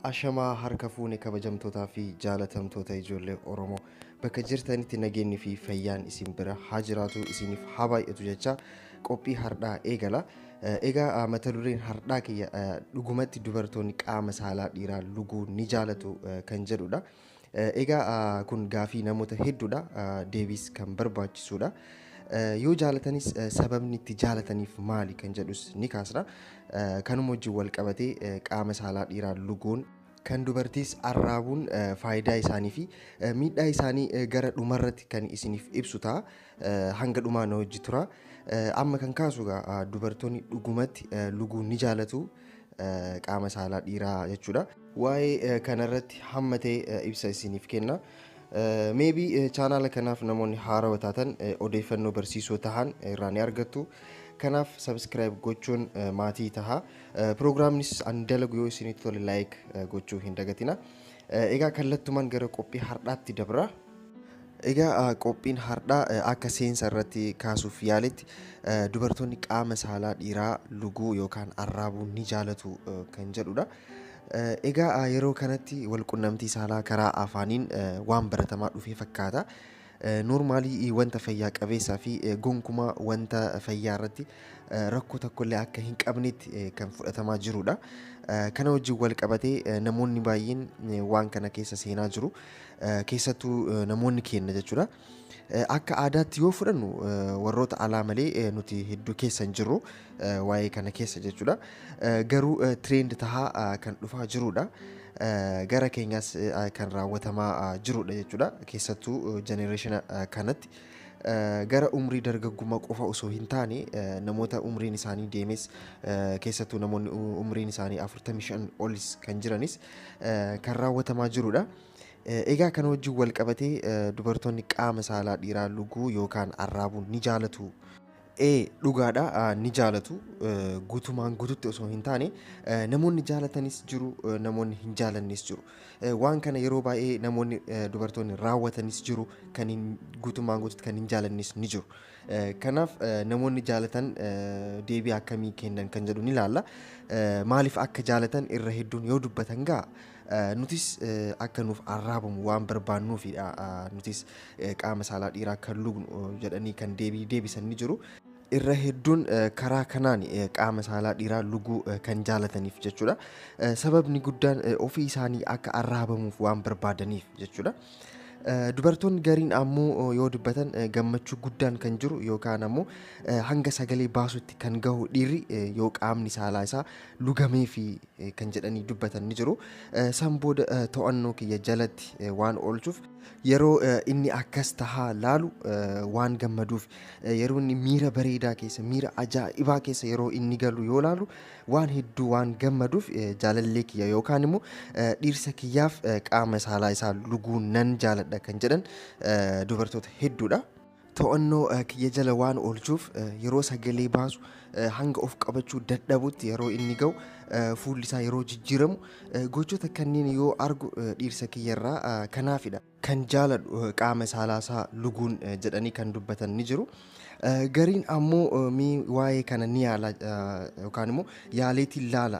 Ashamaa harka fuune kabajamtootaa fi jaalatamtoota ijoollee Oromoo bakka jirtanitti nageenyi fi fayyaan isin bira haa jiraatu isiniif haa baay'atu jecha qophii hardhaa eegala. Egaa mata dureen hardhaa kiyya dhugumatti dubartoonni qaama saalaa dhiiraa luguu ni jaalatu kan jedhudha. Egaa kun gaafii namoota hedduudha, deebiis kan barbaachisudha. Yoo jaalatanis sababni itti jaalataniif maali kan jedhus ni kaasna. Kanuma wajjin wal qabatee qaama saalaa dhiiraa luguun kan dubartiis arraabuun faayidaa isaanii fi miidhaa isaanii gara dhumarratti kan isiniif ibsu ta'a. Hanga dhumaa na wajji tura. Amma kan kaasu dubartoonni dhugumatti luguu ni jaalatu qaama saalaa dhiiraa jechuudha. Waa'ee kanarratti hamma ta'e ibsa isiniif kenna. Maybe chaanaala kanaaf namoonni haarawaa taatan odeeffannoo barsiisoo tahan irraa ni argattu. Kanaaf subscribe gochuun maatii taha. Piroogiraamnis an dalagu yoo isinitti tole like gochuu hin dagatina. Egaa kallattumaan gara qophii hardhaatti dabra. Egaa qophiin hardhaa akka seensa irratti kaasuuf yaaletti dubartoonni qaama saalaa dhiiraa luguu yookaan arraabuu ni jaalatu kan jedhudha. Egaa yeroo kanatti walqunnamtii saalaa karaa afaaniin waan baratamaa dhufee fakkaata. Noormaalii wanta fayyaa qabeessaa fi gonkumaa wanta fayyaa irratti rakkoo tokkollee akka hin qabnetti kan fudhatamaa jirudha. Kana wajjin wal qabatee namoonni baay'een waan kana keessa seenaa jiru. Keessattuu namoonni keenya jechuudha. Akka aadaatti yoo fudhannu warroota alaa malee nuti hedduu keessa hin jirru waa'ee kana keessa jechuudha. Garuu trend tahaa kan dhufaa jirudha. Gara keenyas kan raawwatamaa jirudha jechuudha. Keessattuu jenereeshina kanatti. Gara umrii dargaggummaa qofa osoo hin taane namoota umriin isaanii deemes, keessattuu namoonni umriin isaanii 45 olis kan jiranis kan raawwatamaa jirudha. Egaa kana wajjin wal qabatee dubartoonni qaama saalaa dhiiraa luguu yookaan arraabuu ni jaalatu. Dhugaadha, ni jaalatu. Guutumaan guututti osoo hin taane namoonni jaalatanis jiru, namoonni hin jaalannes jiru. Waan kana yeroo baay'ee namoonni dubartoonni raawwatanis jiru, kan guutumaan guututti kan hin jaalannes ni jiru. Kanaaf namoonni jaalatan deebii akkamii kennan kan jedhu ni ilaalla. Maaliif akka jaalatan irra hedduun yoo dubbatan gaa nutis akka nuuf arraabamu waan barbaannuufidha. Nutis qaama saalaa dhiiraa kan lugnu jedhanii kan deebii deebisan ni jiru. Irra hedduun karaa kanaan qaama saalaa dhiiraa luguu kan jaalataniif jechuudha. Sababni guddaan ofii isaanii akka arraabamuuf waan barbaadaniif jechuudha. Dubartoonni gariin ammoo yoo dubbatan gammachuu guddaan kan jiru yookaan ammoo hanga sagalee baasutti kan gahu dhiirri yoo qaamni saalaa isaa lugamee fi kan jedhanii dubbatan ni jiru. San booda to'annoo kiyya jalatti waan oolchuuf yeroo inni akkas tahaa laalu waan gammaduuf, yeroo inni miira bareedaa keessa, miira ajaa'ibaa keessa yeroo inni galu yoo laalu waan hedduu waan gammaduuf jaalallee kiyya yookaan immoo dhiirsa kiyyaaf qaama saalaa isaa luguu nan jaaladha kan jedhan dubartoota hedduudha. To'annoo kiyya jala waan oolchuuf yeroo sagalee baasu hanga of qabachuu dadhabutti yeroo inni gahu, fuulli isaa yeroo jijjiiramu, gochoota kanneen yoo argu dhiirsa kiyyarraa kanaafidha kan jaaladhu qaama saalaa isaa luguun jedhanii kan dubbatan ni jiru. Gariin ammoo mee waa'ee kana ni yaala yookaan immoo yaaleetiin laala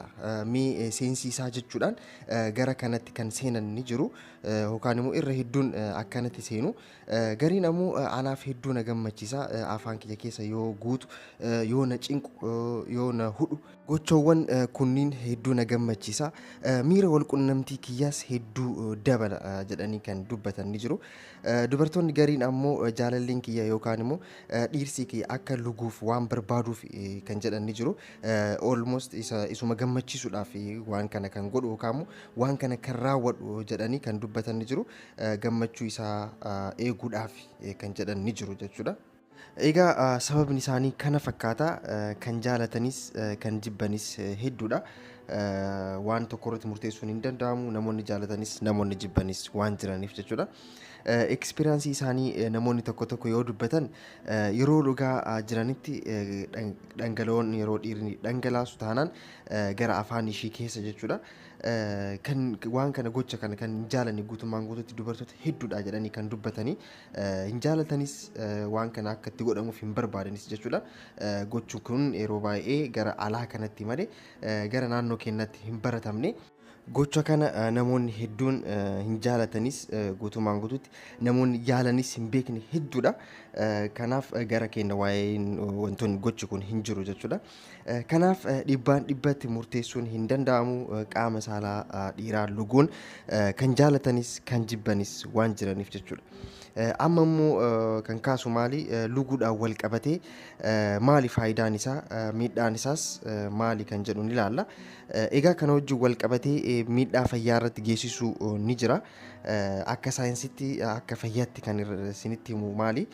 mee seensi isaa jechuudhaan gara kanatti kan seenan ni jiru yookaan immoo irra hedduun akkanatti seenu. Gariin ammoo anaaf hedduu na gammachiisa, afaan kiyya keessa yoo guutu, yoo na cinqu, yoo na hudhu, gochoowwan kunniin hedduu na gammachiisa, miira walqunnamtii kiyyaas hedduu dabala jedhanii kan dubbatan ni jiru. Dubartoonni gariin ammoo jaalalleen kiyya yookaan immoo dhiirsi kiyya akka luguuf waan barbaaduuf kan jedhan ni jiru. Almost isuma gammachiisuudhaaf waan kana kan godhu yookaan immoo waan kana kan raawwadhu jedhanii kan dubbatan ni jiru. Gammachuu isaa eeguudhaaf kan jedhan ni jiru jechuudha. Egaa sababni isaanii kana fakkaata. Kan jaalatanis kan jibbanis hedduudha. Waan tokko irratti murteessuun hin danda'amu, namoonni jaalatanis namoonni jibbanis waan jiraniif jechuudha. Ekspiriyaansii isaanii namoonni tokko tokko yoo dubbatan yeroo dhugaa jiranitti dhangala'oon yeroo dhiirri dhangalaasu taanaan gara afaan ishii keessa jechuudha. Kan waan kana gocha kana kan hin jaalanne guutummaan guutuutti dubartoota hedduudha jedhanii kan dubbatanii, hin jaalatanis, waan kana akka itti godhamuuf hin barbaadanis jechuudha. Gochuun kun yeroo baay'ee gara alaa kanatti malee gara naannoo keenyatti hin baratamne. Gocha kana namoonni hedduun hin jaalatanis, guutumaan guutuutti namoonni yaalanis hin beekne hedduudha. Kanaaf gara keenya waa'een wantoonni gochi kun hin jiru jechuudha. Kanaaf dhibbaan dhibbatti murteessuun hin danda'amu, qaama saalaa dhiiraa luguun kan jaalatanis kan jibbanis waan jiraniif jechuudha. Amma immoo kan kaasu maali? Luguudhaan wal qabatee maali faayidaan isaa, miidhaan isaas maali kan jedhu ni ilaalla. Egaa kana wajjin wal qabatee miidhaa fayyaa irratti geessisu ni jira. Akka saayinsitti, akka fayyaatti kan isinitti himu maali?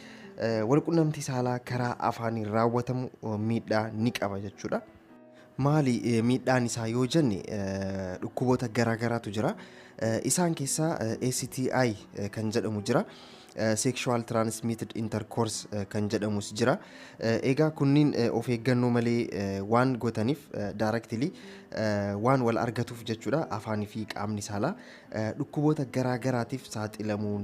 Walqunnamtii saalaa karaa afaaniin raawwatamu miidhaa ni qaba jechuudha. Maali miidhaan isaa yoo jenne, dhukkuboota garaagaraatu jira. Isaan keessaa STI kan jedhamu jira. Sexual transmitted intercourse kan jedhamus jira. Egaa kunniin of eeggannoo malee waan gootaniif, directly waan wal argatuuf jechuudha, afaanii fi qaamni saalaa dhukkuboota garaagaraatiif saaxilamuu